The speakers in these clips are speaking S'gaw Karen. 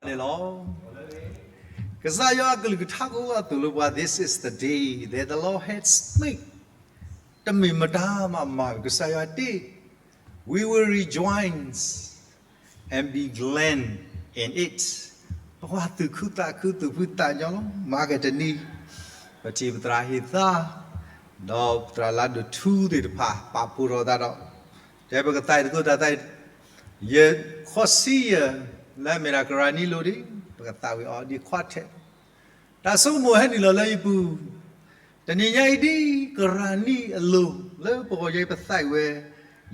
န့ၣ်လီၤ. ကစၢ်ယွၤအကလုၢ်ကထါကအိၣ်အသိးလၢပှၤ this is the day that the Lord has made. တမ့ၢ်မတၤမးမၤ ကစၢ်ယွၤတ့ we will rejoice and be glad in it. ပကဘၣ်သူၣ်ခုသးခု သူၣ်ဖှံသးညီလီၤ. မၤက့ၤတနံၤ ပထံၣ်ပသရၣ်ဟ့ၣ်သါ ဒီးပသရၣ်လါဒိၣ်ထူသ့ၣ်တဖၣ် ပာ်ဖှိၣ်ထီၣ်သးဒီး တဲပကသးအံၤသကိးတၢ်သးအံၤ ယဃီဆံယဲၢ် လၢအမ့ၢ်ဒၣ်ကရၢနံလိၤဒီး ပကသးဝံၣ်အီၤဒ်ခွါထဲး တၢ်ဆိကမိၣ်ဟဲနုာ်လီၤလၢယပူၤ တနံၤညါအံၤဒ်ကရၢနံအလိၤ လၢပဂီၢ်ညါအံၤပသးဝံၣ်ဝဲ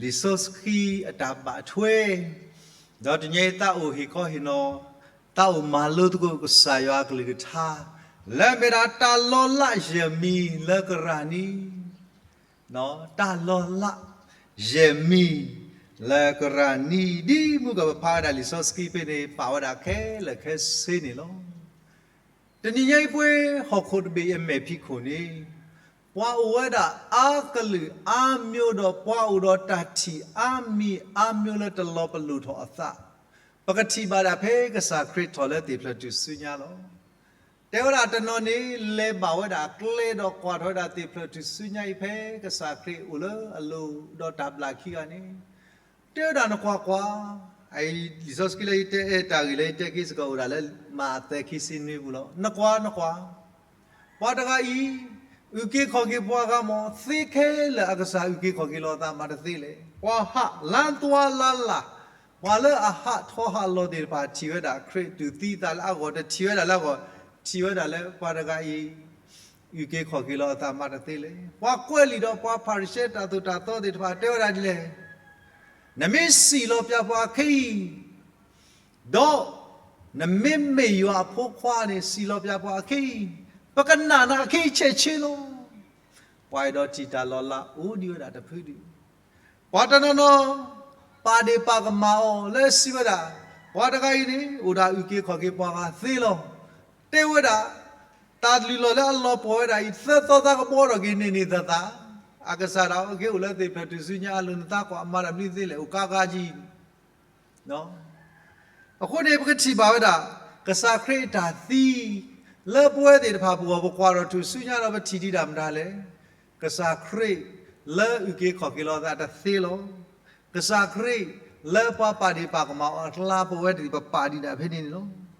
လံာ်စီဆှံအတၢ်ဘၣ်ထွဲ ဒီးတနံၤညါအံၤသးအိၣ်ဟ့ၣ်ခီဟ့ၣ်နီၤ သးအိၣ်မၤလိသကိးကစၢ်ယွၤအကလုၢ်ကထါ လၢအမ့ၢ်ဒၣ်တၢ်လီၤလးယဲၢ်မံၤလၢကရၢနံ တၢ်လီၤလးယဲၢ်မံၤလၢကရၢနံ ဒ်မုၢ်ကီၢ်ပဖးဝဲဒၣ်လံာ်စီဆှံဖဲန့ၣ် ပာ်ဝဲဒၣ်ခဲလၢာ်ခဲဆ့န့ၣ်လီၤ. တနံၤညါအံၤပဝဲဟီၣ်ခိၣ်တဘ့ၣ်အမဲာ်ဖံးခိၣ်န့ၣ် ပှၤအိၣ်ဝဲဒၣ်အါကလုာ်အါမျိုးဒီးပှၤအိၣ်ဒီးတၢ်ထံၣ်အါမံၤအါမျိုးလၢတလီၤပလိာ်ထီၣ်အသး ပကထံၣ်ဘၣ်ဒၣ်ဖဲကစၢ်ခရံာ်ထီၣ်လၢသ့ၣ်ဖျၢၣ်ထူၣ်စုညါလီၤ. တဲဝဲဒၣ်တနီၤန့ၣ် လဲၤဘၣ်ဝဲဒၣ်ကျဲဒီးကွၢ်ထီၣ်ဝဲဒၣ်သ့ၣ်ဖျၢၣ်ထူၣ်စုညါအံၤဖဲကစၢ်ခရံာ်အိၣ်လၢအလိၤဒီးတၢ်ဘျၣ်ခံဂၤန့ၣ် တဲဝဲဒၣ်နကွၢ်ကွၢ်, လံာ်စီဆှံလၢယတဲအဲၣ်တၢ်ဂ့ၢ်လၢယတဲက့ၤစ့ၢ်ကီးအိၣ်ဒၣ်လၢမးသဲခံဆံနွံပူၤလီၤ. နကွၢ်နကွၢ်, ပှၤတဂၤအံၤ အုၣ်က့ၤခီၣ်က့ၤပှၤဂၤမး သ့ခဲလၢာ်အကစၢ်အုၣ်က့ၤခီၣ်က့ၤလီၤအသးမးတသ့လဲၣ်. ပှၤဟးလၢသွါလၢလၢ်, ပှၤလၢအဟးထီၣ်ဟးလီၤသ့ၣ်တဖၣ်ထံၣ်ဝဲဒၣ်ခရံာ်တူၢ်သံအသးလၢအဂီၢ် တထံၣ်ဝဲဒၣ်လၢအဂီၢ်, ထံၣ်ဝဲဒၣ်လၢပှၤတဂၤအံၤ အုၣ်က့ၤခီၣ်က့ၤလီၤအသးမးတသ့လဲၣ်. ပှၤကွဲးလံာ်ဒီးပှၤဖၤရံၤၡဲတၢ်သိၣ်တၢ်သီသ့ၣ်တဖၣ်တဲဝဲဒၣ်ဒ်လဲၣ်, နမ့ၢ်စံၣ်လီၤပၠးပှၤအခ့အံၤ ဒီး နမ့မ့ၢ်ယွၤအဖိခွါန့ၣ် စံၣ်လီၤပၠးပှၤအခ့အံၤ, ပကနာ်နၤအခ့အံၤဆဲးဆ့လီၤ. ပှၤအဲၣ်ဒိးထံၣ်တၢ်လီၤလးအိၣ်ဒံးဝဲဒၣ်တဖုဒံး. ပှၤတနီၤနီၤ ပာ်ဒ့ၣ်ပာ်ကမၣ်အီၤလၢစံးဝဲဒၣ်, ပှၤတဂၤအံၤန့ၣ် အိၣ်ဒၣ်အုၣ်က့ၤခီၣ်က့ၤပှၤဂၤသ့လီၤ. တဲဝဲဒၣ်, တၢ်လုၢ်လီၢ်လၢအလီၤပှီၢ်ဝဲဒၣ်အံၤ သၢသီသးကဘီထီၣ်က့ၤန့ၢ်န့ၢ်သးသး, အကစၢ်ဒၣ်အက့ၤအိၣ်လၢသ့ၣ်ဖျၢၣ်ထူၣ်စုညါအလိၤ နသးကွၢ်အမၤတၢ်ဘျုးသ့လဲၣ် အိၣ်ကါကါကံ အဃိန့ၣ် ပကထံၣ်ဘၣ်ဝဲဒၣ် ကစၢ်ခရံာ်အတၢ်သံ လၢပဝဲသ့ၣ်တဖၣ်ပဂီၢ် ပကွၢ်ထီၣ်ထူၣ်စုညါဒီးပထံၣ်ဒံးဒၣ်မတၤလဲၣ်. ကစၢ်ခရံာ်လၢအုၣ်က့ၤခီၣ်က့ၤလီၤအသးတသ့လီၤ. ကစၢ်ခရံာ်လၢပှၤပာ်ဒ့ၣ်ပာ်ကမၣ်အီၤအကျါ ပဝဲသ့ၣ်ပပာ်ဒံးဒၣ်ဖဲန့ၣ်န့ၣ်လီၤ.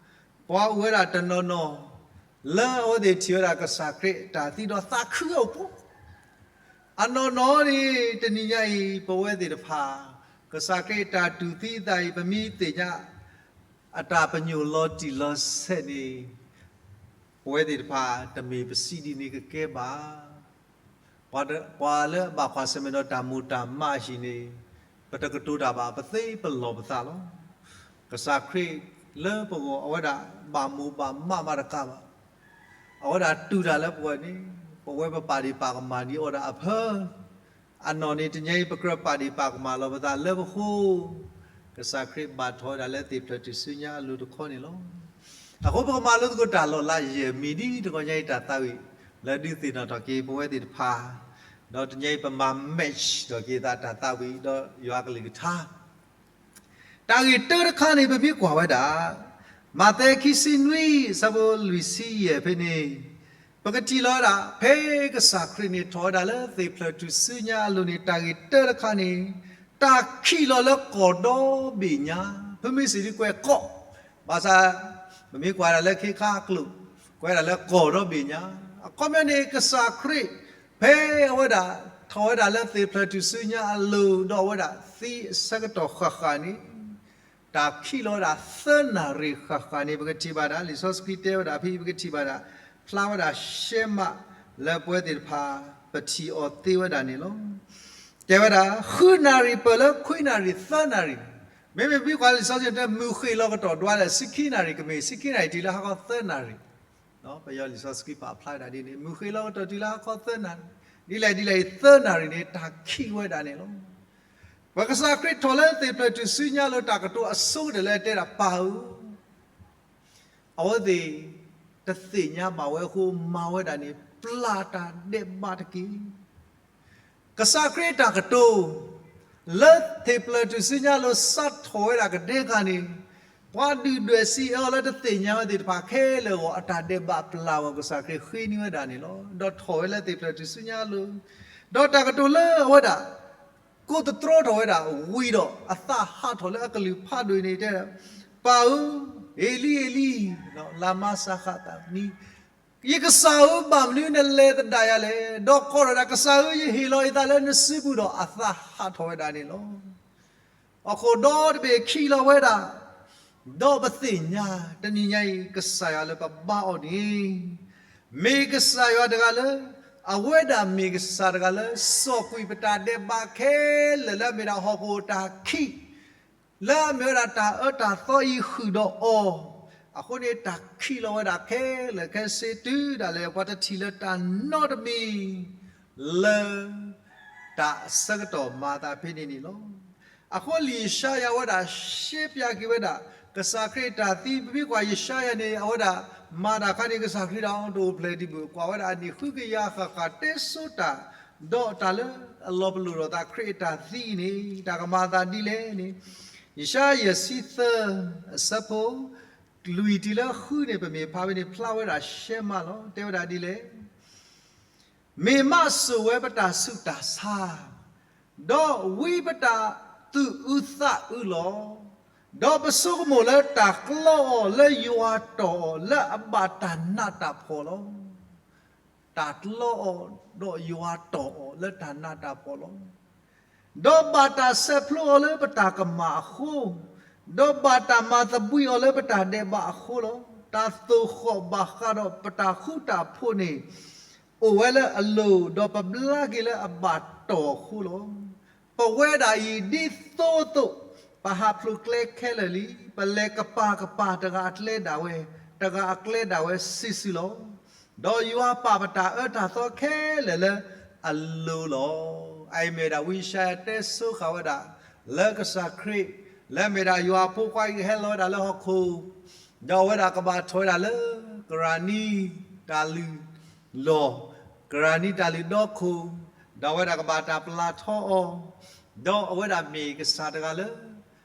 ပှၤအိၣ်ဝဲဒၣ်တနီၤနီၤ လၢအဝဲသ့ၣ်ထံၣ်ဝဲဒၣ်ကစၢ်ခရံာ်အတၢ်သံဒီးသးခုအိၣ်ဖိ အနီၢ်နီၢ်န့ၣ် တနံၤညါအံၤ ပဝဲသ့ၣ်တဖၣ် ကစၢ်ခရံာ်အတၢ်တူၢ်သံအသးအံၤ ပမ့ၢ်သ့ၣ်ညါ အတၢ်ပညိၣ်လီၤတံၢ်လီၤဆဲးန့ၣ် ပဝဲသ့ၣ်တဖၣ် တမ့ၢ်ပစံးဒ်န့ၣ်ကကဲဘၣ်. ပှၤတ- ပှၤလၢအဘၣ်ကွၢ်ဆၢၣ်မဲာ်ဒီးတၢ်မိၣ်တၢ်မးအဟံၣ်န့ၣ် ပတကတိၤတၢ်ဘၣ် ပသ့ပလီၢ်ပသးလီၤ. ကစၢ်ခရံာ်လၢပဂီၢ် အဝဲဒၣ်ဘၣ်မိၣ်ဘၣ်မးမးတကးဘၣ်. အဝဲဒၣ်တူၢ်တၢ်လၢပဂီၢ်န့ၣ် ပဝဲပပာ်ဒ့ၣ်ပာ်ကမၣ်ဒံးအီၤဒၣ်အဖၢ အနီၢ်န့ၣ် တနံၤအံၤ ပကြၢးပာ်ဒ့ၣ်ပာ်ကမၣ်လီၤပသးလၢပဃိ ကစၢ်ခရံာ်ဘၣ်ထီၣ်ဝဲဒၣ်လၢသ့ၣ်ဖျၢၣ်ထူၣ်စုညါအလိၤတခီန့ၣ်လီၤ. အဃိပကမၤလိသကိးတၢ်လီၤလးယဲၢ်မံၤဒ်တဂီၤညါအံၤတၢ်သးဝံၣ် လၢဒုးသ့ၣ်နီၣ်ထီၣ်က့ၤပဝဲသ့ၣ်တဖၣ်, ဒီးတနံၤအံၤပမၤ match ထီၣ်က့ၤသးတၢ်သးဝံၣ်ဒီးယွၤကလုၢ်ကထါ တၢ်ဂ့ၢ်တၢတခါန့ၣ် ပမ့ၢ်ကွၢ်ဝဲဒၣ် မးသဲခံဆံနွံ အဆၢဖိလွံၢ်ဆံယဲၢ်ဖဲန့ၣ်, ပကထံၣ်လီၤဝဲဒၣ် ဖဲကစၢ်ခရံာ်န့ၣ်ထီၣ်ဝဲဒၣ်လၢသ့ၣ်ဖျၢၣ်ထူၣ်စုညါအလိၤန့ၣ် တၢ်ဂ့ၢ်တၢတခါန့ၣ် တၢ်ခံးလီၤလၢကီၢ်ဒီဘ့ၣ်ညါ, ဖုမ့ၢ်စံးဒ်ကွဲးကီၢ်, ဘၣ်ဆၣ် ပမ့ၢ်ကွၢ်ဒၣ်လၢခ့ခါအကျိာ် ကွဲးဒၣ်လၢကီၢ်ဒီဘ့ၣ်ညါ, အခီပညီန့ၣ် ကစၢ်ခရံာ် ဖဲအဝဲဒၣ် ထီၣ်ဝဲဒၣ်လၢသ့ၣ်ဖျၢၣ်ထူၣ်စုညါအလိၤ ဒီးအဝဲဒၣ်သံအဆၢကတီၢ်ဃၣ်ဃၣ်န့ၣ် တၢ်ခံးလီၤဝဲဒၣ်သၢနၣ်ရံၣ်ဃၣ်ဃၣ်န့ၣ် ပကထံၣ်ဘၣ်ဒၣ် လံာ်စီဆှံတဲဝဲဒၣ်ဖဲ ပကထံၣ်ဘၣ်ဒၣ် ဖျါဝဲဒၣ်ရှဲမးလၢပဝဲသ့ၣ်တဖၣ် ပထံၣ်အီၤသ့ဝဲဒၣ်န့ၣ်လီၤ. တဲဝဲဒၣ် ဃုနၣ်ရံၣ်ပၢၢ်လၢခွံနၣ်ရံၣ်သၢနၣ်ရံၣ်, မ့မ့ၢ်ပမ့ၢ်ကွၢ်လံာ်စီဆှံတဲ မုၢ်ဃ့ၢ်လီၤကတီၢ်ဒွးလဲၣ် ဆံခံနၣ်ရံၣ် ကမ့ၢ်ဆံခံနၣ်ရံၣ်တုၤလၢဟါခီသၢနၣ်ရံၣ် ပယီၤလံာ်စီဆှံပာ်ဖျါဒၣ်ဒ်န့ၣ် မုၢ်ဃ့ၢ်လီၤကတီၢ်တုၤလၢဟါခီသၢနၣ်ရံၣ်, ဒ်လဲၣ်ဒ်လဲၣ်အံၤ သၢနၣ်ရံၣ်န့ၣ် တၢ်ခံးဝဲဒၣ်န့ၣ်လီၤ. ပကစၢ်ခရံာ်ထီၣ်လၢသ့ၣ်ဖျၢၣ်ထူၣ်စုညါအလိၤ တၢ်ကတိၤအဆိကတၢၢ်လၢတဲဒၣ် ပၢ်ဧၢ, အဝဲသ့ၣ်တသ့ၣ်ညါဘၣ်ဝဲအဃိ မၤဝဲဒၣ်န့ၣ် ပျၢ်တၢ်ဒဲးဘးတက့ၢ်. ကစၢ်ခရံာ်အတၢ်ကတိၤ လၢသ့ၣ်ဖျၢၣ်ထူၣ်စုညါအလိၤ စးထီၣ်ဝဲဒၣ်ကဒဲက့ၤန့ၣ် ပှၤဒုၣ်ဒွဲၣ်စံးအၢအီၤလၢတသ့ၣ်ညါဝဲသ့ၣ်တဖၣ်ခဲလၢာ်အဂီၢ် အတၢ်ဒဲးဘးပျၢ်အဂီၢ် ကစၢ်ခရံာ်ဃ့န့ၢ်ဝဲဒၣ်န့ၣ်လီၤ. ဒီးထီၣ်ဝဲလၢသ့ၣ်ဖျၢၣ်ထူၣ်စုညါအလိၤ, ဒီးတၢ်ကတိၤလၢအဝဲဒၣ် ကိးသတြီထီၣ်ဝဲဒၣ်ဝံၤဒီး အသးဟးထီၣ်လၢအကလုၢ်ဖးဒိၣ်အံၤန့ၣ်တဲ, ပၢ်ဧၢ, အ့လံ, အ့လံ, လၤမၤစၤဃးသနံ, ယကစၢ်ဧၢ, ဘၣ်မနုၤနလဲၤသဒၣ်ယၤလဲၣ်. ဒီးကိးထီၣ်ဝဲဒၣ် ကစၢ်ဧၢ, ယဟ့ၣ်လီၤယသးလၢနစုပူၤဒီး အသးဟးထီၣ်ဝဲဒၣ်န့ၣ်လီၤ. ဟီၣ်ခိၣ်ဒီတဘ့ၣ်ခံးလီၤဝဲဒၣ်, ဒီးပသ့ၣ်ညါတနံၤညါအံၤ ကစၢ်ယွၤလၢပဘါအီၤန့ၣ် မ့ၢ်ကစၢ်ယွၤတဂၤလၢ အဝဲဒၣ်မ့ၢ်ကစၢ်တဂၤလၢ စိာ်ကွံာ်ပတၢ်ဒဲးဘးခဲလၢာ် လၢအမ့ၢ်ဒၣ်ဟီၣ်ခိၣ်တၢ်ခံး လၢအမ့ၢ်ဝဲဒၣ်တၢ်အၢတၢ်သီအံၤဃုာ်ဒီးအီၤ, အဃိန့ၣ် တၢ်ခံးလီၤဝဲဒၣ်ခဲလၢာ်ခဲဆ့ တုၤဒၣ်လဲာ်ပှၤတထံၣ်လၢတၢ်နီတမံၤ လၢတၢ်အဆၢကတီၢ်မၤအသးဖဲန့ၣ်န့ၣ်လီၤ. အဃိလံာ်ယၡါယၤဝဲဒၣ် ရှဲပၠးက့ၤဝဲဒၣ် ကစၢ်ခရံာ်အတၢ်သံ, ပမ့ၢ်ကွၢ်ယၡါယၤန့ၣ် အဝဲဒၣ်မၤတၢ်ခါန့ၣ် ကစၢ်ခရံာ်ဒၣ်တအိၣ်ဖျဲၣ်ဒံးဘၣ်, ကွၢ်ဝဲဒၣ်အနံၣ်ဃုကယၤဃၣ်ဃၣ် တဲဆိတၢ် ဒီးတၢ်လၢအလီၤပလိာ်ဒီးသး ခရံာ်အတၢ်သံအံၤန့ၣ် တၢ်ကမၤအသးဒ်လဲၣ်န့ၣ် ယၡါယၤယဲၢ်ဆံသၢ အဆၢဖိ လွံၢ်တုၤလၢဃုန့ၣ် ပမ့ၢ်ဖးဝဲန့ၣ် ဖျါဝဲဒၣ်ရှဲမးလီၤ. တဲဝဲဒၣ်ဒ်လဲၣ်, မ့ၢ်မးစိာ်ဝဲပတၢ်ဆူးတၢ်ဆါ, ဒီးဝံပတၢ်သူၣ်အုးသးအုးလီၤ. ဒီးပဆိကမိၣ်လၢတၢ်ကျီအီၤလၢယွၤတီၢ်အီၤ လၢအဘၣ်တၢ်နးတၢ်ဖှီၣ်လီၤ. တၢ်ကျီအီၤဒီးယွၤတီၢ်အီၤလၢတၢ်နးတၢ်ဖှီၣ်လီၤ. ဒီးဘၣ်တၢ်ဆဲးဖျိအီၤလၢပတၢ်ကမၣ်အဃိ, ဒီးဘၣ်တၢ်မၤသဘှံးအီၤလၢပတၢ်ဒဲးဘးအဃိလီၤ. တၢ်သိၣ်ဃီၣ်ဘၣ်ဃးဒီးပတၢ်ဃူတၢ်ဖိးန့ၣ် အိၣ်ဝဲလၢအလိၤ, ဒီးပဘျါက့ၤလၢအဘၣ်တီၢ်အဃိလီၤ. ပဝဲဒၣ်အံၤဒ်သိးသိး ပဟးဖျိးကျဲခဲလၢာ်လံ, ပလဲၤကပၤကပၤ တဂၤအကျဲဒၣ်ဝဲ, တဂၤအကျဲဒၣ်ဝဲစုာ်စုာ်လီၤ. ဒီးယွၤပာ်ပတၢ်အၢတၢ်သီခဲလၢာ်လၢအလိၤလီၤ. အအံၤမ့ၢ်ဒၣ်ဝံယၡါယၤတဲဆိဃာ်ဝဲဒၣ် လၢကစၢ်ခရံာ် လၢအမ့ၢ်ဒၣ်ယွၤအဖိခွါအံၤ ကဟဲလီၤဝဲဒၣ်လၢဟီၣ်ခိၣ်, ဒီးအဝဲဒၣ်ကဘၣ်ထီၣ်ဝဲဒၣ်လၢ ကရၣ်နံတၢ်လုၢ်လီၢ်, ကရၣ်နံတၢ်လုၢ်ဒီခိၣ်, ဒီးအဝဲဒၣ်ကဘၣ်တၢ်ပျၢ်ထီအီၤ, ဒီးအဝဲဒၣ်မ့ၢ်ကစၢ်တဂၤလၢ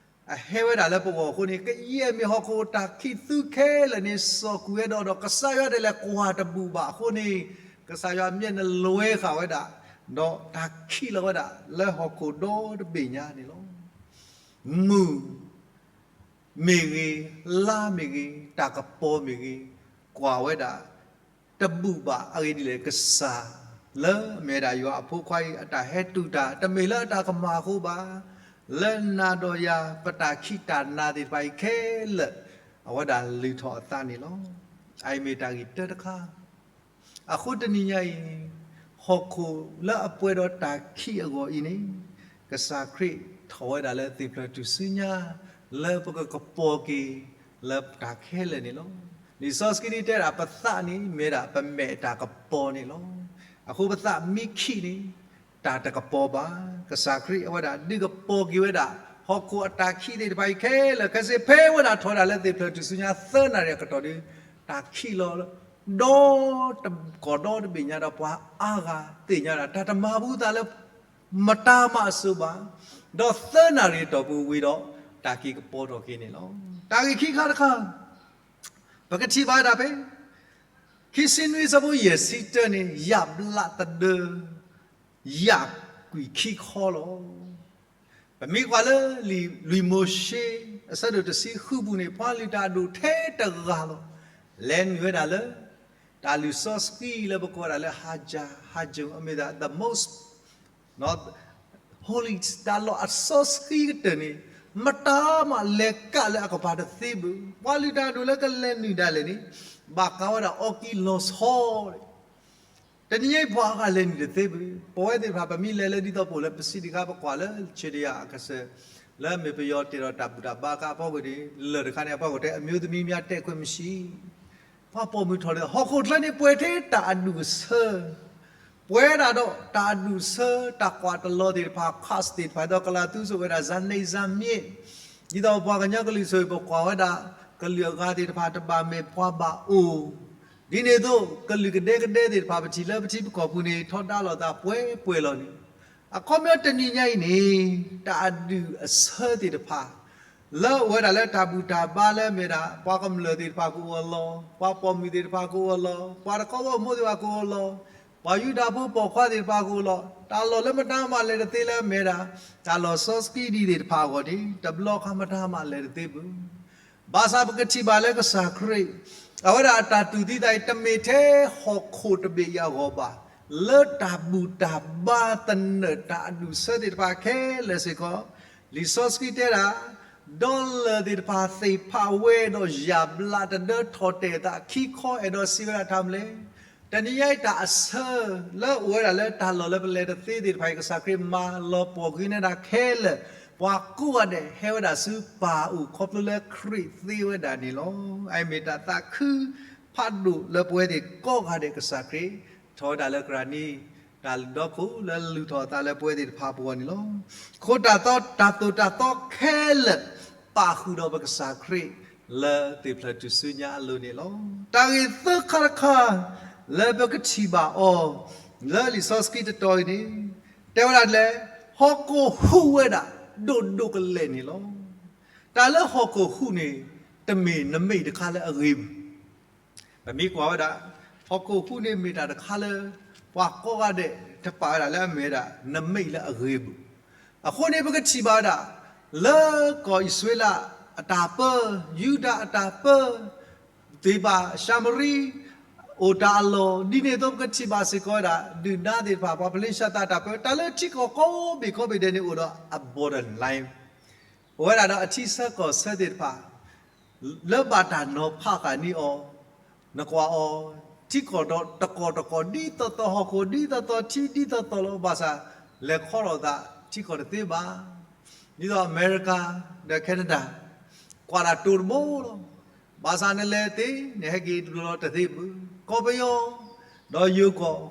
အဟဲဝဲဒၣ်လၢပဂီၢ်အဃိန့ၣ် ကယဲၢ်မ့ၢ်ဟီၣ်ခိၣ်တၢ်ခံးသူခဲလၢာ်န့ၣ် စိာ်ကွံာ်ဝဲဒီး ဒီးကစၢ်ယွၤဒၣ်လဲာ်ကွၢ်တဘူၣ်ဘၣ်အဃိန့ၣ် ကစၢ်ယွၤအမျက်န့ၣ်လွဲဃာ်ဝဲဒၣ်, ဒီးတၢ်ခံးလီၤဝဲဒၣ်လၢဟီၣ်ခိၣ်ဒီတဘ့ၣ်ညါန့ၣ်လီၤ. မုၢ်မ့ၢ်ဂ့ၤ, လါမ့ၢ်ဂ့ၤ, တၢ်ကပီၤမ့ၢ်ဂ့ၤ, ကွၢ်ဝဲဒၣ် တဘူၣ်ဘၣ်. အဂ့ၢ်ဒ်လဲၣ်, ကစၢ်လၢအမ့ၢ်ဝဲဒၣ်ယွၤအဖိခွါအံၤ အတၢ်ဟဲတူၢ်တၢ် တမ့ၢ်လၢအတၢ်ကမၣ်အဃိဘၣ်, လၢနၤဒီးယၤ ပတၢ်ခံးတၢ်နၤသ့ၣ်တဖၣ်အံၤခဲလၢာ် အဝဲဒၣ်လုၢ်ထီၣ်အသးန့ၣ်လီၤ. အအံၤမ့ၢ်တၢ်ဂ့ၢ်တၢတခါ အဃိတနံၤညါအံၤ ဟီၣ်ခိၣ်လၢအပှဲၤဒီးတၢ်ခံးအဂီၢ်အံၤန့ၣ် ကစၢ်ခရံာ်ထီၣ်ဝဲဒၣ်လၢသ့ၣ်ဖျၢၣ်ထူၣ်စုညါ လၢပကကပီၤက့ၤလၢတၢ်ခဲလၢာ်န့ၣ်လီၤ. လံာ်စီဆှံန့ၣ်တဲဒၣ် ပသးန့ၣ် မ့ၢ်ဒၣ်ပမဲာ်တၢ်ကပီၤန့ၣ်လီၤ. အဃိပသးမ့ၢ်ခံးန့ၣ် တၢ်တကပီၤဘၣ်. ကစၢ်ခရံာ်အဝဲဒၣ်ဒုးကပီၤက့ၤဝဲဒၣ် ဟီၣ်ခိၣ်အတၢ်ခံးသ့ၣ်တဖၣ်အံၤခဲလၢာ်ခဲဆ့ ဖဲအဝဲဒၣ်ထီၣ်ဝဲဒၣ်လၢသ့ၣ်ဖျၢၣ်ထူၣ်စုညါသၢနၣ်ရံၣ်အကတီၢ်ဒီး တၢ်ခံးလီၤ ဒီတကီၢ်ဒီတဘ့ၣ်ညါဒီး ပှၤအါဂၤသ့ၣ်ညါဒၣ် တၢ်တမၤဘူးသးလၢ မတၤမးအစိၤဘၣ်, ဒီးသၢနၣ်ရံၣ်အတီၢ်ပူၤဝံၤဒီး တၢ်က့ၤကပီၤထီၣ်က့ၤန့ၣ်လီၤ. တၢ်ဂ့ၢ်ခံခါတခါ ပကထံၣ်ဘၣ်ဝဲဒၣ်ဖဲ ခံဆံနွံဆၢဖိယဲၢ်ဆံတၢန့ၣ် ယၣ်ဘျးသဒၢ ယၣ်ကွံာ်ခံခီလီၤ. ပမ့ၢ်ကွၢ်လၢလံာ်လွံၢ်မိၤၡ့ အဆၢဒိၣ်တဆံဃုပူၤန့ၣ် ပှၤလုၢ်တၢ်အဒိၣ်ထဲတဂၤလီၤ. လဲၤနုာ်ဝဲဒၣ်လၢ တၢ်လုၢ်စီဆှံလၢပကိးဝဲဒၣ်လၢ ဟါယၣ်, ဟါယၣ် အမ့ၢ်ဒၣ် the most holy တၢ်လီၢ်အစီဆှံကတၢၢ်န့ၣ် မတၤမးလဲၤကးလၢအကပၤတသ့ဘၣ်. ပှၤလုၢ်တၢ်အဒိၣ်လၢကလဲၤနုာ်ဒၣ်လဲာ်န့ၣ် ဘၣ်ဃးဝဲဒၣ်အီကံလီၤဆီ တနံၤအံၤပှၤအါဂၤလဲၤနုာ်တသ့ဘၣ်. ပဝဲသ့ၣ်တဖၣ် ပမ့ၢ်လဲၤလၢဒ်သိးပအိၣ်လၢပစံးတခါ ပကွၢ်လၢ Judea အကစၢၢ် လၢအမ့ၢ်ပယီၤတဲာ်ဒီးတၢ်ဘူၣ်တၢ်ဘါခါအဖီခိၣ်န့ၣ် လၢၢ်တခါန့ၣ်အဖီခိၣ်တဲ အမျိုးသမီးများ တက်ခွင့်မရှိ ပှၤပိာ်မုၣ်ထီၣ်လဲၤ ဟီၣ်ခိၣ်ချၢန့ၣ်ပှဲၤထဲတၢ်အဒူၣ်အဆၢ, ပှဲၤဒၣ်ဒီးတၢ်အဒူၣ်အဆၢ တၢ်ကွၢ်တလီၤသ့ၣ်တဖၣ် ခးသ့ၣ်တဖၣ် ဒီးကလၤသူစိာ်ဝဲဒၣ် ဇာတိဇာတ်မျဉ်း ဒ်သိးပပှၤကညီကလုာ်ဆိၣ်ဂ့ၤ ပကွၢ်ဝဲဒၣ် ကလုာ်အဂၤသ့ၣ်တဖၣ်တဘၣ်မဲာ်ပှၤဘၣ်အိၣ်, ဒ်န့ၣ်အသိး ကလုာ်ကဒဲကဒဲသ့ၣ်တဖၣ် ပထံၣ်လၢပထံပကီၢ်ပူၤန့ၣ် ထီဒါလိာ်သးပှဲၤပှဲၤလီၤန့ၣ်, အခီပညီတနံၤညါအံၤန့ၣ် တၢ်အဒူၣ်အဆၢသ့ၣ်တဖၣ် လၢအအိၣ်ဝဲဒၣ်လၢတၢ်ဘူၣ်တၢ်ဘါလၢအမ့ၢ်ဒၣ် ပှၤကမျၢၢ်သ့ၣ်တဖၣ်ကအိၣ်အလီၢ်, ပှၤပိာ်မုၣ်သ့ၣ်တဖၣ်ကအိၣ်အလီၢ်, ပှၤတကီဘီမုၢ်သ့ၣ်တဖၣ်ကအိၣ်အလီၢ်, ပှၤယူဒၤဖိပိာ်ခွါသ့ၣ်တဖၣ်ကအိၣ်အလီၢ်, တၢ်လီၢ်လၢမတၤမးလဲၤတသ့လၢအမ့ၢ်ဒၣ် တၢ်လီၢ်စီဆှံဒ်သ့ၣ်တဖၣ်အဂီၢ်န့ၣ် တဘျီခါမတၤမးလဲၤတသ့ဘၣ်. ဘၣ်ဆၣ်ပကထံၣ်ဘၣ်လၢကစၢ်ခရံာ် အဝဲဒၣ်အတၢ်တူၢ်သံသးအံၤ တမ့ၢ်ထဲဟီၣ်ခိၣ်တဘ့ၣ်အံၤအဂီၢ်ဘၣ်, လၢတၢ်ဘူၣ်တၢ်ဘါသနၢၣ်တၢ်အဒူၣ်အဆၢသ့ၣ်တဖၣ်ခဲလၢာ်စ့ၢ်ကီး, လံာ်စီဆှံတဲဒၣ်, ဒီးလၢၢ်သ့ၣ်တဖၣ်သ့ၣ်ဖးဝဲဒီးယၢ်ဘျးတဒၢထီၣ်တဲာ်အသးခံခီအဲၣ်ဒိးစံးဝဲဒၣ်တၢ်မနုၤလဲၣ်, တနံၤညါအံၤတၢ်အဆၢ လၢအအိၣ်ဝဲဒၣ်လၢတၢ်လီၢ်လၢပလဲၤတသ့သ့ၣ်တဖၣ်အံၤ ကစၢ်ခရံာ်မၤလီၤပှီၢ်ကွံာ်န့ၢ်ဒၣ်ခဲလၢာ်, ပှၤကိးဂၤဒဲးဟဲဝဲဒၣ်ဆူပၢ်အအိၣ်ခီဖျိလၢခရံာ်သ့ဝဲဒၣ်န့ၣ်လီၤ. အအံၤမ့ၢ်တၢ်သးခုဖးဒိၣ်လၢပဝဲသ့ၣ်ကိးဂၤဒဲး ကစၢ်ခရံာ်ထီၣ်ဝဲဒၣ်လၢကရၢနံၤ တၢ်ဒီခိၣ်လၢလူၤထီၣ်အသးလၢပဝဲသ့ၣ်တဖၣ်အပူၤအဂီၢ်န့ၣ်လီၤ. အဃိတၢ်သီ တၢ်သိၣ်တၢ်သီခဲလၢာ် ပာ်ဃုာ်ဒီးပကစၢ်ခရံာ် လၢသ့ၣ်ဖျၢၣ်ထူၣ်စုညါအလိၤန့ၣ်လီၤ. တၢ်ဂ့ၢ်သၢခါတခါ လၢပကထံၣ်ဘၣ်အီၤ လၢလံာ်စီဆှံတတီၤအံၤန့ၣ် တဲဝဲဒၣ်ဒ်လဲၣ်, ဟီၣ်ခိၣ်ဟူးဝဲဒၣ် ဒိၣ်ဒိၣ်ကလဲာ်န့ၣ်လီၤ. တၢ်လၢဟီၣ်ခိၣ်ဟူးန့ၣ် တမ့ၢ်နမ့ၢ်တခါလၢအဂ့ၤဘၣ်. ပမ့ၢ်ကွၢ်ဝဲဒၣ် ဟီၣ်ခိၣ်ဟူးန့ၣ်မ့ၢ်တၢ်တခါလၢ ပှၤကိးဂၤဒဲး တပာ်ဝဲဒၣ်လၢအမ့ၢ်ဝဲဒၣ် နမ့ၢ်လၢအဂ့ၤဘၣ်. အဃိန့ၣ် ပကထံၣ်ဘၣ်ဝဲဒၣ် လၢကီၢ်အံၣ်စရ့လးအတၢ်ပၢ, ယူဒၤအတၢ်ပၢ သ့ၣ်ဘၣ်ၡၤမရံ အိၣ်တၢ်အလီၢ်, ဒ်န့ၣ်အသိးပကထံၣ်ဘၣ်စ့ၢ်ကီးဝဲဒၣ် ဒုၣ်ဒါသ့ၣ်တဖၣ် ပှၤပလ့ၡၢၣ်သးတၢ်ပၢ တၢ်လၢထံကီၢ်ကိးဘ့ၣ်ကိးဘ့ၣ်ဒဲးန့ၣ် အိၣ်ဒီးအ borderline အိၣ်ဝဲဒၣ်ဒီးအထံဆၢကီၢ်ဆၢသ့ၣ်တဖၣ် လၢဘၣ်တၢ်နီၤဖးဃာ်န့ၢ်အီၤ, နကွၢ်အီၤ ထံကီၢ်ဒီးတကီၢ်တကီၢ်ဒ်သိးသိး ဟီၣ်ခိၣ်ဒ်သိးသိး ထံဒ်သိးသိးလီၤ. ဘၣ်ဆၣ် လဲၤခီထီၣ်သးထံကီၢ်တသ့ဘၣ်. ဒ်သိးအမဲရကၤ ဒီး Canada ကွၢ်တၢ်တိၤတဘိလီၤ. ဘၣ်ဆၣ်နလဲၤသ့ နဟဲက့ၤတဘျီလီၤတသ့ဘၣ်. ကီၢ်ပယီၤ ဒီးယိၤကီၢ်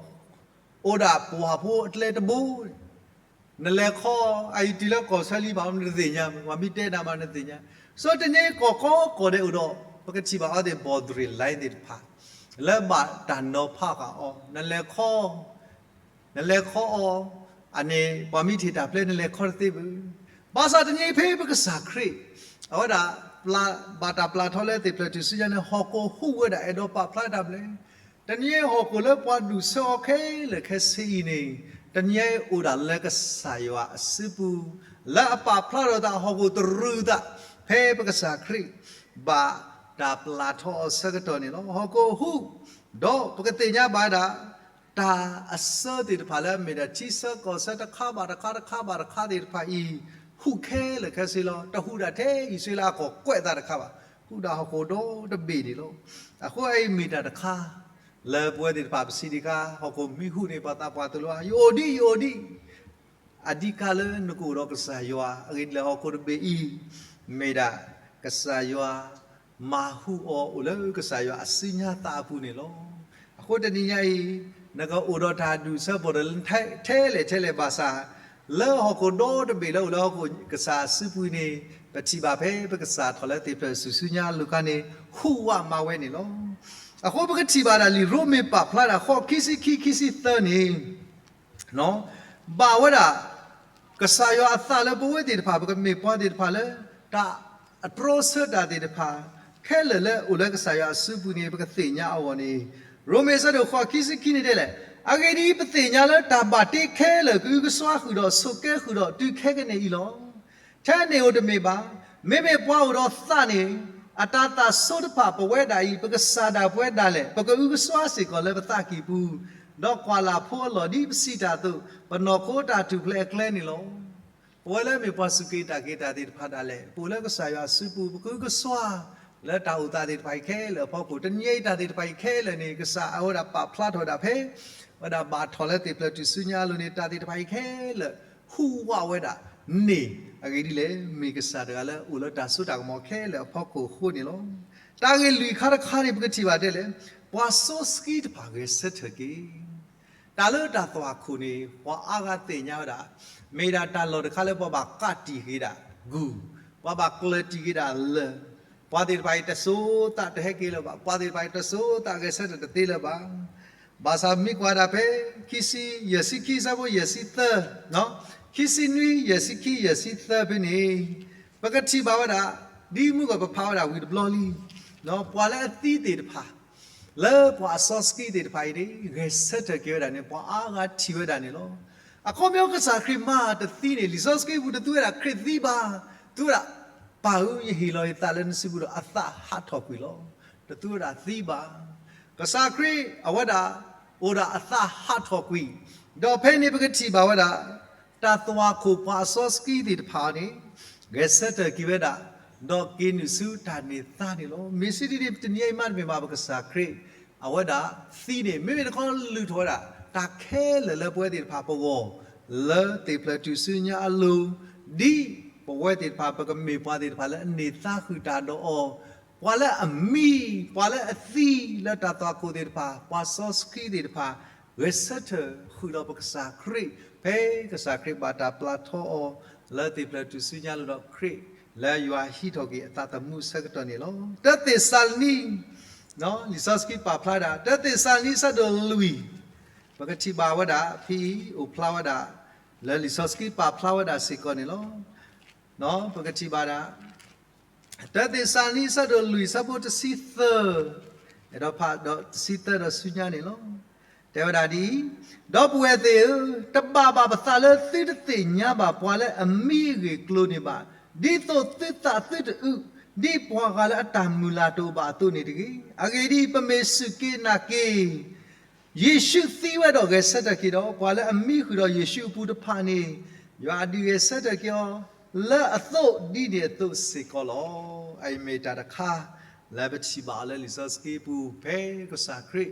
အိၣ်ဒၣ်ပှၤဖိအကျဲတဘိ နလဲၤခီ အအံၤတုၤလၢကီၢ်ဆၢလံဘၣ် နတသ့ၣ်ညါဘၣ်, ပှၤမ့ၢ်တဲနၤမးနတသ့ၣ်ညါ. ဆိတနံၤကီၢ်ကိးကီၢ်ဒဲးအိၣ်ဒီး ပကထံၣ်ဘၣ်အီၤသ့ၣ် borderline သ့ၣ်တဖၣ် လၢဘၣ်တၢ်နီၤဖးဃာ်အီၤ, နလဲၤခီ နလဲၤခီအီၤ, အန့ၣ် ပှၤမ့ၢ်ထံၣ်တၢ်ဖျဲ နလဲၤခီတသ့ဘၣ်. ဘၣ်ဆၣ်တနံၤဖဲပကစၢ်ခရံာ် အဝဲဒၣ် ဘၣ်တၢ်ပျၢ်ထီၣ်လၢသ့ၣ်ဖျၢၣ်ထူၣ်စုညါန့ၣ် ဟီၣ်ခိၣ်ဟူးဝဲဒၣ် အဲၣ်ဒိးပာ်ဖျါတၢ်မနုၤလဲၣ်. တနံၤအံၤဟီၣ်ခိၣ်လၢပှၤဒူၣ်ဆၢအီၤခဲလၢာ်ခဲဆ့အံၤန့ၣ် တနံၤအံၤအိၣ်ဒၣ်လၢကစၢ်ယွၤအစုပူၤ လၢအပာ်ဖျါထီၣ်သး ဟီၣ်ခိၣ်တရူးသး ဖဲပကစၢ်ခရံာ် ဘၣ်တၢ်ပျၢ်ထီၣ်အီၤဆၢကတီၢ်န့ၣ်လီၤ. ဟီၣ်ခိၣ်ဟူး ဒီးပကသ့ၣ်ညါဘၣ်ဝဲဒၣ် တၢ်အဆၢသ့ၣ်တဖၣ်လၢအမ့ၢ်ဒၣ်ထံဆၢကီၢ်ဆၢတခါဘၣ်တခါ တခါဘၣ်တခါသ့ၣ်တဖၣ်အံၤ ဟူးခဲလၢာ်ခဲဆ့လီၤ. တဟူးဒၣ်ထဲအံၣ်စရ့လးအကီၢ်ကွဲးသးတခါဘၣ်, ဟူးဒၣ်ဟီၣ်ခိၣ်ဒီတဘ့ၣ်န့ၣ်လီၤ. အဃိအံၤမ့ၢ်တၢ်တခါ လၢပဝဲသ့ၣ်တဖၣ်ပစံးဒံးခါ ဟီၣ်ခိၣ်မ့ၢ်ဟူးန့ၣ် ပှၤသးပှၢ်သိၣ်လိ ယအိၣ်ဒံး ယအိၣ်ဒံး အဓိကလၢနကအိၣ်ဒီးကစၢ်ယွၤ အဂ့ၢ်ဒ်လဲၣ် ဟီၣ်ခိၣ်တဘ့ၣ်အံၤ မ့ၢ်ဒၣ်ကစၢ်ယွၤ မၤဟူးအီၤအိၣ်လၢကစၢ်ယွၤအစုညါသးအပူၤန့ၣ်လီၤ. အဃိတနံၤညါအံၤ နကအိၣ်ဒီးတၢ်ဒူၣ်ဆၢ borderline ထဲလဲၣ်ထဲလဲၣ်ဘၣ်ဆၣ် လၢဟီၣ်ခိၣ်ဒီတဘ့ၣ်လၢအိၣ်လၢဟီၣ်ခိၣ်ကစၢ်အစုပူၤန့ၣ် ပထံၣ်ဘၣ်ဖဲပကစၢ်ထီၣ်လၢသ့ၣ်ဖျၢၣ်ထူၣ်စုညါအလိၤခါန့ၣ် ဟူးဝးမးဝဲန့ၣ်လီၤ. အဃိပကထံၣ်ဘၣ်ဒၣ်လံာ်ရိမ့ၤပာ်ဖျါဒၣ်ဃိး ခံဆံခံ ခံဆံသၢန့ၣ် ဘၣ်ဝဲဒၣ် ကစၢ်ယွၤအသးလၢပဝဲသ့ၣ်တဖၣ် ပကမ့ၢ်ပှၤသ့ၣ်တဖၣ်လၢ တၢ်အတြီဆၢတၢ်သ့ၣ်တဖၣ် ခဲလၢာ်လၢအိၣ်လၢကစၢ်ယွၤအစုပူၤန့ၣ် ပကသ့ၣ်ညါအဂီၢ်န့ၣ် ရိမ့ၤအဆၢဒိၣ်ဃိး ခံဆံခံန့ၣ်တဲလဲၣ်, အဂ့ၢ်ဒ်အံၤ, ပသ့ၣ်ညါလၢတၢ်ဘၣ်တ့ခဲလၢာ် ကအုကစွါဃုာ်ဒီးဆိးကဲဃုာ်ဒီးတုၤခဲကနံၣ်အံၤလီၤ. ထဲန့ၣ်ဧိၤတမ့ၢ်ဘၣ်, မ့မ့ၢ်ပှၤအိၣ်ဒီးသးန့ၣ် အတၢ်သးဆိတဖၣ်ပဝဲဒၣ်အံၤ ပကစၢ်ဒၣ်ပဝဲဒၣ်လဲာ် ပကအုကစွါစ့ၢ်ကီးလၢပသးကံၢ်ပူၤ, ဒီးကွၢ်လၢ်ဖိအလီၢ်ဒ်ပစံးတၢ်အသိး ပနီၢ်ခိတၢ်ထူၣ်ဖျဲးအကျဲန့ၣ်လီၤ. ပဝဲလၢမ့ၢ်ပှၤစူၢ်က့ၤနာ်က့ၤတၢ်သ့ၣ်တဖၣ်ဒၣ်လဲာ် ပအိၣ်လၢကစၢ်ယွၤအစုပူၤ ပကအုကစွါ လၢတၢ်အိၣ်သးသ့ၣ်တဖၣ်အံၤခဲလၢာ်အဖီခိၣ် တနံၤအံၤတၢ်သ့ၣ်တဖၣ်အံၤခဲလၢာ်န့ၣ် ကစၢ်အဝဲဒၣ်ပာ်ဖျါထီၣ်ဝဲဒၣ်ဖဲ ဝဲဒၣ်ဘၣ်ထီၣ်လၢသ့ၣ်ဖျၢၣ်ထူၣ်စုညါအလိၤန့ၣ် တၢ်သ့ၣ်တဖၣ်အံၤခဲလၢာ် ဟူးဝးဝဲဒၣ်န့ၣ် အဂ့ၢ်ဒ်လဲၣ် မ့ၢ်ကစၢ်တဂၤလၢအိၣ်လၢတၢ်စိတၢ်ကမီၤခဲလၢာ်အဖီခိၣ်အဃိန့ၣ်လီၤ. တၢ်ဂ့ၢ်လွံၢ်ခါတခါန့ၣ် ပကထံၣ်ဘၣ်တဲလဲၣ်, ပှၤစီဆှံတဖၣ်ဂဲၤဆၢထၢၣ်က့ၤ တၢ်လၢတၢ်သွၣ်ခိၣ်န့ၣ် ပှၤအါဂၤသ့ၣ်ညါဝဲဒၣ် မ့ၢ်ဒၣ်တၢ်လီၢ်တခါလၢပှၤဘၣ်ကးတံာ်က့ၤဒၣ်ဂုၢ်, ပှၤဘၣ်ကျၢၤတံာ်က့ၤဒၣ်လၢၢ်, ပှၤသ့ၣ်တဖၣ်အံၤတစိၤသးတဟဲက့ၤလၢၤဘၣ်, ပှၤသ့ၣ်တဖၣ်အံၤတစိၤသးဂဲၤဆၢထၢၣ်တသ့လၢၤဘၣ်. ဘၣ်ဆၣ်မ့ၢ်ကွၢ်ဒၣ်ဖဲ ခံဆံ ယဲၢ်ဆံခံ အဆၢဖိယဲၢ်ဆံသၢ, ခံဆံနွံ ယဲၢ်ဆံခံ ယဲၢ်ဆံသၢဖဲန့ၣ် ပကထံၣ်ဘၣ်ဝဲဒၣ် ဒ်မုၢ်ဂီၤပဖးဝဲဒၣ်ဝံၤတဘျီလံ, ပှၤလၢအသံသ့ၣ်တဖၣ် လၢပှၤအစီဆှံသ့ၣ်တဖၣ်အံၤန့ၣ် ဂဲၤဆၢထၢၣ်က့ၤဝဲဒၣ်န့ၣ် ပှၤအါဂၤထံၣ်ဝဲဒၣ်န့ၣ်လီၤ. အခီပညီကစၢ်ခရံာ်မၤတသံန့ၣ် လံာ်စီဆှံပူၤတသူဝဲဒၣ်ခရံာ်သံဘၣ်, သူဝဲဒၣ် ပၢ်ဧၢ ယဟ့ၣ်လီၤယသးလၢနစုပူၤဒီးအသးဟးထီၣ်ကွံာ်လီၤ. တသူဝဲဒၣ်သံဘၣ်. ကစၢ်ခရံာ်အဝဲဒၣ် အိၣ်ဒၣ်အသးဟးထီၣ်ကွံာ်, ဒီးဖဲန့ၣ်ပကထံၣ်ဘၣ်ဝဲဒၣ် တၢ်သွၣ်ခိၣ်ပှၤအစီဆှံသ့ၣ်တဖၣ်န့ၣ် ဂဲၤဆၢထၢၣ်က့ၤဝဲဒၣ်, ဒီးက့ၤနုာ်ဆူတၢ်န့ၢ်သါန့ၣ်လီၤ. မ့ၢ်စံးဒ်န့ၣ် တနံၤအံၤမးတမ့ၢ်ဘၣ် ပကစၢ်ခရံာ် အဝဲဒၣ်သံန့ၣ် မ့မ့ၢ်တခီလုၢ်ထီၣ်ဝဲဒၣ် တၢ်ခဲလၢာ်လၢပဝဲသ့ၣ်တဖၣ်ပဂီၢ် လၢသ့ၣ်ဖျၢၣ်ထူၣ်စုညါအလိၤ, ဒ်ပဝဲသ့ၣ်တဖၣ် ပကမ့ၢ်ပှၤသ့ၣ်တဖၣ်လၢအန့ၢ်သါဃုာ်တၢ်ဒီးအီၤ, ပှၤလၢအမံ, ပှၤလၢအသံလၢတၢ်သွၣ်ခိၣ်သ့ၣ်တဖၣ်, ပှၤစီဆှံသ့ၣ်တဖၣ် ဂဲၤဆၢထၢၣ်ဃုာ်ဒီးပကစၢ်ခရံာ်, ဖဲကစၢ်ခရံာ်ဘၣ်တၢ်ပျၢ်ထီအီၤ လၢသ့ၣ်ဖျၢၣ်ထူၣ်စုညါလိၤဒီးခရံာ်, လၢယွၤဟံးထီၣ်က့ၤအသးသမူအဆၢကတီၢ်န့ၣ်လီၤ. တၢသ့းစၤလနံ, လံာ်စီဆှံပာ်ဖျါဒၣ် တၢသ့းစၤလနံအဆၢဒိၣ်လွံၢ်, ပကထံၣ်ဘၣ်ဝဲဒၣ် ဖဲအံၤအိၣ်ဖျါဝဲဒၣ် လၢလံာ်စီဆှံပာ်ဖျါဝဲဒၣ်စ့ၢ်ကီးန့ၣ်လီၤ. ပကထံၣ်ဘၣ်ဒၣ် တၢသ့းစၤလနံအဆၢဒိၣ်လွံၢ်အဆၢဖိတဆံသၢ, အဲၣ်ဒိးဖးဒီးတဆံသၢဒီးဆူညါန့ၣ်လီၤ. တဲဝဲဒၣ်ဒ်အံၤ, ဒီပုၢ်ဝဲၢ်သ့ၣ်ဧၢ, တဘၣ်ဘၣ်ပသးလၢသုတသ့ၣ်ညါဘၣ်ပှၤလၢအမံအဂ့ၢ်အကျိၤန့ၣ်ဘၣ်, ဒ်သိးသုသးသုတအု, ဒ်ပှၤဂၤလၢအတၢ်မုၢ်လၢ်တအိၣ်ဘၣ်အသိးန့ၣ်တဂ့ၤ. အဂ့ၢ်ဒ်အံၤ, ပမ့ၢ်စူၢ်က့ၤနာ်က့ၤ ယ့ၣ်ၡူးသံဝဲဒီးဂဲၤဆၢထၢၣ်က့ၤဒီး ပှၤလၢအမံဃုာ်ဒီးယ့ၣ်ၡူးအပူၤတဖၣ်န့ၣ်, ယွၤအဒုးဂဲၤဆၢထၢၣ်က့ၤအီၤ လၢအသိးဒ်န့ၣ်အသိးစ့ၢ်ကီးလီၤ. အအံၤမ့ၢ်တၢ်တခါ လၢပထံၣ်ဘၣ်အီၤလၢလံာ်စီဆှံပူၤ ဖဲကစၢ်ခရံာ်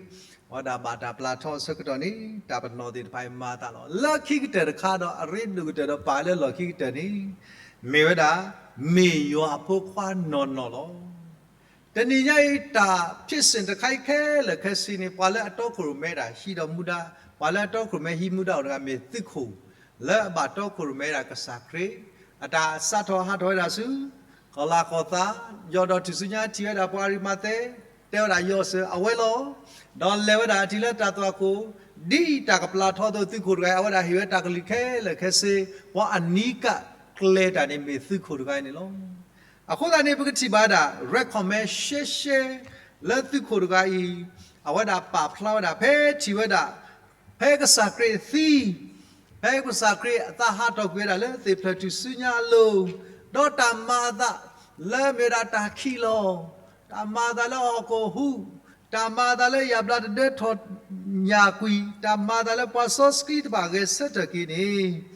အဝဲဒၣ်ဘၣ်တၢ်ပျၢ်ထီအဆၢကတီၢ်န့ၣ် တၢ်ပနီၣ်သ့ၣ်တဖၣ်အံၤမၤအသးလီၤ. လၢခံကတၢၢ်တခါဒီးအရ့ဒိၣ်ကတၢၢ်ဒီးပာ်လၢလီၢ်ခံကတၢၢ်န့ၣ် မ့ၢ်ဝဲဒၣ် မ့ၢ်ယွၤအဖိခွါနီၢ်နီၢ်လီၤ. တနံၤညါအံၤ တၢ်ဖံးစ့ၣ်တခါအံၤခဲလၢာ်ခဲဆ့န့ၣ် ပှၤလၢအတီခိၣ်ရိၣ်မဲဒၣ်ဟံးဒီးမူဒါ, ပှၤလၢအတီခိၣ်ရိၣ်မဲဟံးမူဒါအိၣ်တဂၤမ့ၢ်သုးခိၣ် လၢအဘၣ်တီခိၣ်ရိၣ်မဲဒၣ်ကစၢ်ခရံာ်, အတၢ်စးထီၣ်ဟးထီၣ်ဝဲဒၣ်ဆူ ကီၤလၤကီၤသး, ယီၢ်ဒီးထူၣ်စုညါထံၣ်ဝဲဒၣ်ပှၤအရံမၤသဲ, တဲဝဲဒၣ်ယီၢ်စၢၤအဝဲလီၤ. ဒီးလဲၤဝဲဒၣ်အထံၣ်လၢတၢ်သွၣ်ခိၣ်, ဒ်တၢ်ကပျၢ်ထီအသိးသုးခိၣ်တဂၤအံၤ အဝဲဒၣ်ဟ့ၣ်ဝဲတၢ်ကလုၢ်ခဲလၢာ်ခဲဆ့, ပှၤအနံၤကၣ်ကျဲၤတၢ်န့ၣ်မ့ၢ်သုးခိၣ်တဂၤအံၤန့ၣ်လီၤ. အဃိသတးန့ၣ် ပကထံၣ်ဘၣ်ဝဲဒၣ် recommend ရှဲရှဲ လၢသုးခိၣ်တဂၤအံၤ အဝဲဒၣ်ပာ်ဖျါဝဲဒၣ် ဖဲထံၣ်ဝဲဒၣ် ဖဲကစၢ်ခရံာ်သံ, ဖဲကစၢ်ခရံာ်အသးဟးထီၣ်ကွံာ်ဝဲဒၣ်လၢသ့ၣ်ဖျၢၣ်ထူၣ်စုညါအလိၤ, ဒီးတၢ်မၤအသးလၢမ့ၢ်ဝဲဒၣ်တၢ်ခံးလီၤ, တၢ်မၤအသးလၢဟီၣ်ခိၣ်ဟူး, တၢ်မၤအသးလၢယၣ်ဘျါတဒၢထီၣ်ညၣ်ကွံာ်, တၢ်မၤအသးလၢပှၤစီဆှံတဖၣ်ဂဲၤဆၢထၢၣ်က့ၤန့ၣ်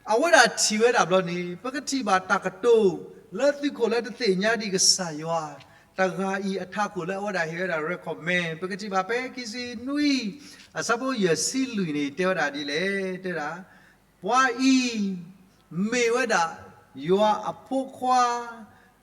အဝဲဒၣ်ထံၣ်ဝဲဒၣ်ဘျီန့ၣ် ပကထံၣ်ဘၣ်တၢ်ကတိၤ လၢသုးခိၣ်လၢတသ့ၣ်ညါဒံးကစၢ်ယွၤ တဂၤအံၤအထးခိၣ်လၢအဝဲဒၣ်ဟ့ၣ်ဝဲဒၣ် recommend ပကထံၣ်ဘၣ်ဖဲခံဆံနွံ အဆၢဖိယဲၢ်ဆံလွံၢ်န့ၣ် တဲဝဲဒၣ်ဒ်လဲၣ်, တဲဒၣ် ပှၤအံၤ မ့ၢ်ဝဲဒၣ် ယွၤအဖိခွါ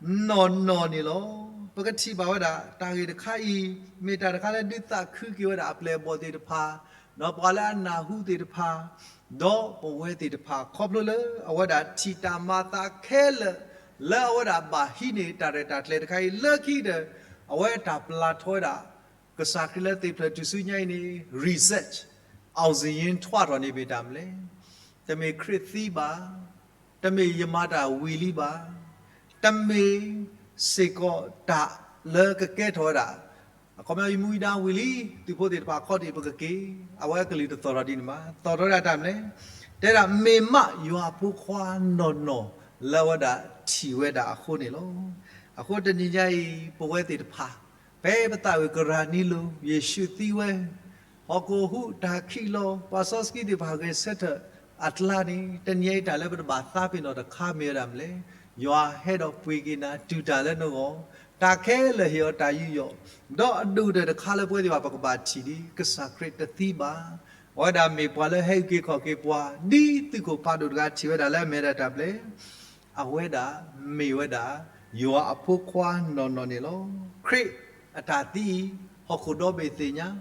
နီၢ်နီၢ်န့ၣ်လီၤ. ပကထံၣ်ဘၣ်ဝဲဒၣ် တၢ်ဂ့ၢ်တခါအံၤ မ့ၢ်တၢ်တခါလၢဒုးသးခုက့ၤဝဲဒၣ်အပျဲၢ်အဘီၣ်သ့ၣ်တဖၣ်, ဒီးပှၤလၢအနၢ်ဟူသ့ၣ်တဖၣ်, ဒီးပဝဲသ့ၣ်တဖၣ် ခီဖျိလၢအဝဲဒၣ်ထံၣ်တၢ်မၤအသးခဲလၢာ် လၢအဝဲဒၣ်ဘၣ်ဟံးန့ၢ်တၢ်ရဲၣ်တၢ်ကျဲၤတခါအံၤ လၢခံကတၢၢ် အဝဲတၢ်ပျၢ်ထီဝဲဒၣ် ကစၢ်ခရံာ်လၢသ့ၣ်ဖျၢၣ်ထူၣ်စုညါအံၤန့ၣ် reset အောင်ဇေယျထွဲထီၣ်န့ၣ်မ့ၢ်တၢ်မနုၤလဲၣ်. တမ့ၢ်ခရံာ်သံဘၣ်, တမ့ၢ်ယမၤတၢ်ဝံၤလံဘၣ်, တမ့ၢ်စ့ၢ်ကီးတၢ်လၢကကဲထီၣ်ဝဲဒၣ် အခီပညီယမူဒါဝံၤလံ, သုးဖိသ့ၣ်တဖၣ်ခီၣ်ထံးပကက့ၤ, အဝဲကလုၢ်တသီၣ်ထီၣ်ဒ်န့ၣ်ဘၣ်, သီၣ်ထီၣ်ဝဲဒၣ်တၢ်မနုၤလဲၣ်. တဲဒၣ်မ့ၢ်မးယွၤအဖိခွါနီၢ်နီၢ် လၢအဝဲဒၣ်ထံၣ်ဝဲဒၣ်အဃိန့ၣ်လီၤ. အဃိတနံၤညါအံၤ ပဝဲသ့ၣ်တဖၣ် ဖဲပသးဝံၣ်ကရၢနံလိၤ ယ့ၣ်ၡူးသံဝဲ, ဟီၣ်ခိၣ်ဟူးတၢ်ခံးလီၤ ပှၤစီဆှံသ့ၣ်တဖၣ်ဂဲၤဆၢထၢၣ်အကျါန့ၣ် တနံၤညါအံၤတၢ်လၢပတဘၣ်သးပ့ၤနီၣ်တခါမ့ၢ်ဝဲဒၣ်မနုၤလဲၣ်. ယွၤဟဲဒီးပှ့ၤက့ၤနၤ တူၢ်တၢ်လၢနဂီၢ်, တၢ်ခဲလၢာ်ဟ့ၣ်အီၤတၢ်ယူးယီၣ်, ဒီးအဒိၣ်ကတၢၢ်တခါလၢပဝဲသ့ၣ်တဖၣ်ပကဘၣ်ထံၣ်ဒ် ကစၢ်ခရံာ်တသံဘၣ်. အဝဲဒၣ်မ့ၢ်ပှၤလၢဟဲအုၣ်က့ၤခီၣ်က့ၤပှၤ ဒ်သုးခိၣ်ဖးဒိၣ်တဂၤထံၣ်ဝဲဒၣ်လၢအမ့ၢ်ဝဲဒၣ်တၢ်မနုၤလဲၣ် အဝဲဒၣ်မ့ၢ်ဝဲဒၣ် ယွၤအဖိခွါနီၢ်နီၢ်န့ၣ်လီၤ. ခရံာ်အတၢ်သံအံၤ ဟီၣ်ခိၣ်ဒီဘ့ၣ်သ့ၣ်ညါ,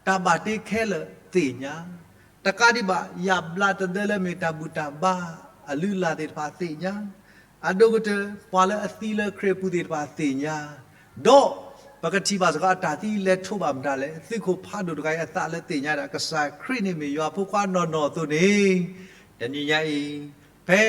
တၢ်ဘၣ်တ့ခဲလၢာ်သ့ၣ်ညါ, တကးဒံးဘၣ် ယၣ်ဘျါတဒၢလၢမ့ၢ်တၢ်ဘူၣ်တၢ်ဘါအလုၢ်အလၢ်သ့ၣ်တဖၣ်သ့ၣ်ညါ, အဒိၣ်ကတၢၢ် ပှၤလၢအသံလၢခရံာ်အပူၤသ့ၣ်တဖၣ်သ့ၣ်ညါ, ဒီးပကထံၣ်ဘၣ်စ့ၢ်ကီး အတၢ်သံလဲၤထိးဘၣ်မတၤလဲၣ်, သုးခိၣ်ဖးဒိၣ်တဂၤအံၤအသးလၢသ့ၣ်ညါဒၣ် ကစၢ်ခရံာ်န့ၣ်မ့ၢ်ယွၤအဖိခွါနီၢ်နီၢ်အသိးန့ၣ်, တနံၤညါအံၤ ဖဲ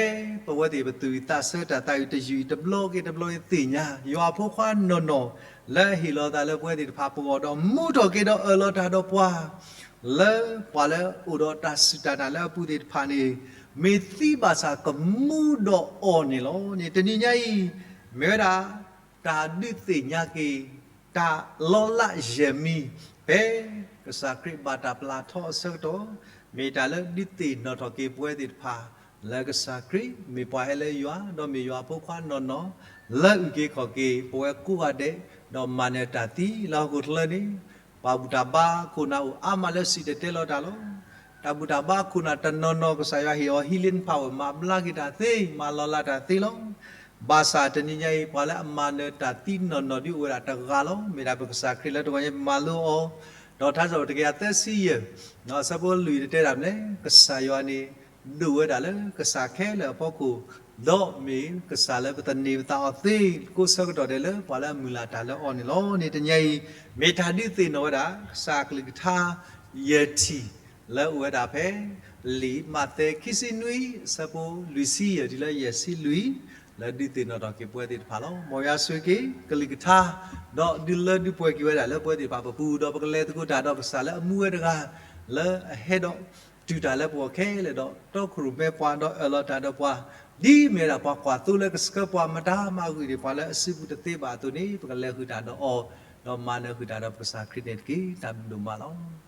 ပဝဲသ့ၣ်ပသူၣ်အုးသးဆၢတၢ်သးအုးတယုၢ်အံၤတဘျီက့ၤတဘျီအံၤသ့ၣ်ညါ ယွၤအဖိခွါနီၢ်နီၢ် လၢအဟ့ၣ်လီၤအသးလၢပဝဲသ့ၣ်တဖၣ်ပဂီၢ် ဒီးမူထီၣ်က့ၤဒီးအၢၣ်လီၤတၢ်ဒီးပှၤ လၢပှၤလၢအအိၣ်ဒီးတၢ်စူၢ်တၢ်နာ်လၢအပူၤသ့ၣ်တဖၣ်န့ၣ် မ့ၢ်သံဘၣ်ဆၣ်ကမူဒီးအီၤန့ၣ်လီၤ. န့ၣ်တနံၤညါအံၤ မ့ၢ်ဝဲဒၣ် တၢ်ဒုးသ့ၣ်ညါက့ၤ တၢ်လီၤလးယဲၢ်မံၤ ဖဲကစၢ်ခရံာ်ဘၣ်တၢ်ပျၢ်ထီအဆၢကတီၢ် မ့ၢ်တၢ်လၢဒုးသ့ၣ်နီၣ်ထီၣ်က့ၤပဝဲသ့ၣ်တဖၣ် လၢကစၢ်ခရံာ်မ့ၢ်ပှၤဟဲလၢယွၤ ဒီးမ့ၢ်ယွၤအဖိခွါနီၢ်နီၢ် လၢအုၣ်က့ၤခီၣ်က့ၤပဝဲကိးဂၤဒဲး ဒီးမၤနၢၤတၢ်သံလၢဟီၣ်ခိၣ်ချၢန့ၣ် ပှၤဘူၣ်တၢ်ဘါခိၣ်နၢ်အိၣ်အါမးလၢစံၣ်တဲၤတဲလီၤတၢ်လီၤ. တၢ်ဘူၣ်တၢ်ဘါခိၣ်နၢ်တနီၤနီၤ ကစၢ်ယွၤဟ့ၣ်အီၤ healing power မၤဘျါက့ၤတၢ်သ့ မၤလီၤလးတၢ်သ့လီၤ. ဘၣ်ဆၣ်တနံၤညါအံၤ ပှၤလၢအမၤနၢၤတၢ်သံနီၢ်နီၢ်ဒ်အိၣ်ဝဲဒၣ်တဂၤလီၤ. မ့ၢ်ဒၣ်ပကစၢ်ခရံာ်လၢတဂီၤညါ ပမၤလိအီၤ ဒီးထါစံးထီၣ်ပတြၢၤတကယၤသၢဆံယဲၢ် အဆၢဖိလွံၢ်တဲတၢ်မနုၤလဲၣ်, ကစၢ်ယွၤန့ၣ်ဒိၣ်ဝဲဒၣ်လၢကစၢ်ခဲလၢာ်အဖီခိၣ်, ဒီးမ့ၢ်ကစၢ်လၢပသန့ၤပသးအီၤသ့ ကိးဆၢကတီၢ်ဒဲးလၢပှၤလၢအမုၢ်လၢ်တၢ်လၢအီၤန့ၣ်လီၤ. န့ၣ်တနံၤညါအံၤ မ့ၢ်တၢ်ဒုးသ့ၣ်နီၣ်ဝဲဒၣ် ကစၢ်အကလုၢ်ကထါယဲၢ်ထံၣ် လၢအိၣ်ဝဲဒၣ်ဖဲ လံာ်မးသဲခံဆံနွံ အဆၢဖိလွံၢ်ဆံယဲၢ်တုၤလၢယဲၢ်ဆံလွံၢ် လၢဒုးသ့ၣ်နီၣ်ထီၣ်က့ၤပဝဲသ့ၣ်တဖၣ်လီၤ. မ်ယွၤဆိၣ်ဂ့ၤက့ၤ ကလုၢ်ကထါ ဒီးဒုးလၢဒုးပှဲၤက့ၤဝဲဒၣ်လၢပဝဲသ့ၣ်တဖၣ်ပပူၤ ဒီးပကလဲၤသကိးတၢ်ဒီးကစၢ်လၢအမူဝဲတဂၤ လၢအဟဲဒီးတုၤတၢ်လၢပဂီၢ်ခဲလၢာ်ဒီး တီခိၣ်ရိၣ်မဲပှၤဒီးအၢၣ်လီၤတၢ်ဒီးပှၤ ဒ်မ့ၢ်ဝဲဒၣ်ပှၤကွၢ်သိလၢကဆှၢပှၤမတၤမၤဂ့ၢ်န့ၣ် ပှၤလၢအစုပူၤတသ့ဘၣ်အသိးန့ၣ် ပကလဲၤဃုာ်တၢ်ဒီးအီၤ ဒီးမၤနၢၤဃုာ်တၢ်ဒီးပကစၢ်ခရံာ်န့ၣ်တက့ၢ်. တၢ်ဘျုးဒိၣ်မးလီၤ.